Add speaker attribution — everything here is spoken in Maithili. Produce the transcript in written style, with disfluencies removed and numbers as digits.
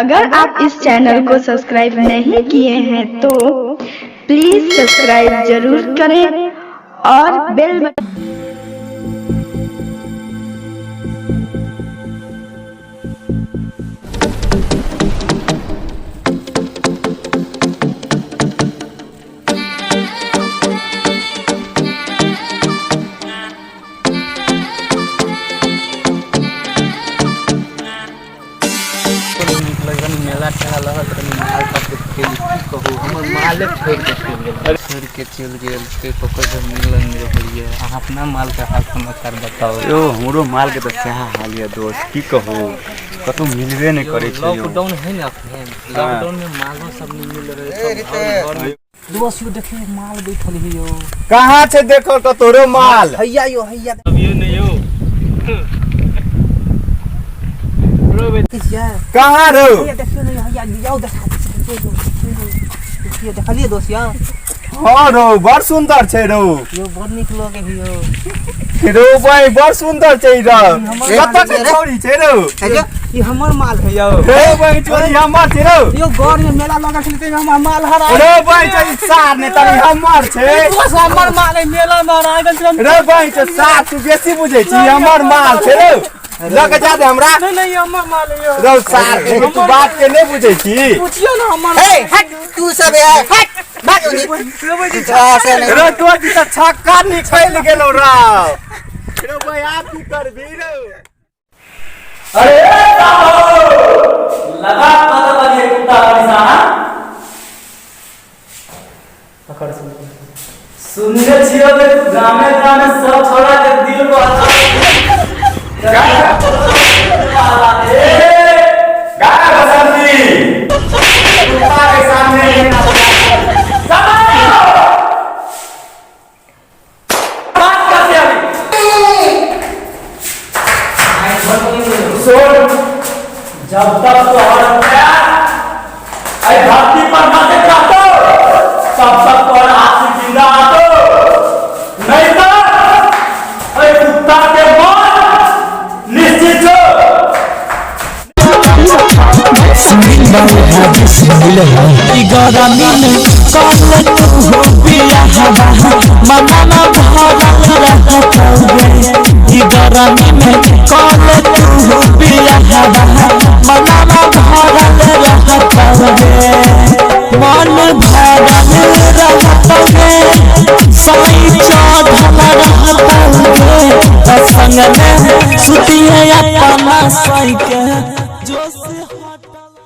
Speaker 1: अगर आप इस चैनल को सब्सक्राइब नहीं किए हैं तो प्लीज सब्सक्राइब जरूर करें और बेल बटन।
Speaker 2: नीक लगल मेला ठेला लगल तऽ कनि माल सबके खेल की कहू हमर माले छोड़ि कऽ चलि गेल, छोड़ि के चलि गेल। ताहि पर कहियो मिलल नहि रहल यऽ। अहाँ अपना मालके हाल समाचार बताउ।
Speaker 3: यौ, हमरो मालके तऽ सएह हाल यऽ दोस्त, की कहू, कतहु मिलबे नहि करै छै यौ।
Speaker 2: लॉकडाउन है ने अखन, लॉकडाउन में मालो सब नहीं मिल रहे, सब घर घर में। दोस्त यौ, देखियौ, माल बैठल है यौ।
Speaker 3: कहाँ छै देखो तऽ तोरो माल?
Speaker 2: हैया यौ, हैया। अभियो नहीं यौ।
Speaker 3: कहाँ रौ?
Speaker 2: हैया देखियौ ने, हैया जाउ, देखा देखियौ। देखलियै दोस्त यौ?
Speaker 3: हाँ रौ, बड़ सुन्दर छै रौ।
Speaker 2: यौ, बड़ नीक लगे है यौ।
Speaker 3: रौ भाई, बड़ सुन्दर छै रौ। कतऽ के छौरी छै रौ?
Speaker 2: ई हमर माल है यौ।
Speaker 3: रे भाई, चोरी हमर छै रौ।
Speaker 2: यौ, घर में मेला लगल छलै, ताहिमे हमर माल हरा।
Speaker 3: रे भाई, चोरी सार ने तनी हमर छै।
Speaker 2: दोस्त, हमर माल है, मेला में हरा गेल छलै।
Speaker 3: रे भाई, चो सार, तू बेसी बुझै छी। हमर माल छै रौ, लऽ के जा दे हमरा।
Speaker 2: नहीं नहीं, हमर माल है यौ।
Speaker 3: रौ सार, तू बात के नहि बुझै छी।
Speaker 2: पूछियो ना हमर।
Speaker 4: हे हट, तू सब यार हट, भाग ओनी।
Speaker 3: रौ, तो जी तऽ छक्का निकलि गेलौ रौ। रौ भाई, आब की करबी रौ?
Speaker 5: अरे लगा पता लगे कुत्ता का निशाना पकड़। सुन, सुनने छियो कि तू गामे गामे सब छोड़ा के दिल को
Speaker 3: गाना बसंती, कुत्ता के सामने ये ना
Speaker 5: बात कैसे अभी सुन, जब तक तोहर पैर आई धरती पर न रहतो, तब तक तोहर आशिक जिंदा आतो, नहीं तो ऐ कुत्ता के मौत निश्चित छो।
Speaker 6: गरमी में कल तू हो बियाहवा, मनमा भरल रहतवे। ई गरमी में कल तू हो बियाहवा, मनमा भरल रहतवे, मन भरल रहतवे, साई चढ़ल रहतवे। त संग में सुतिए अपना साई के जोश हटल।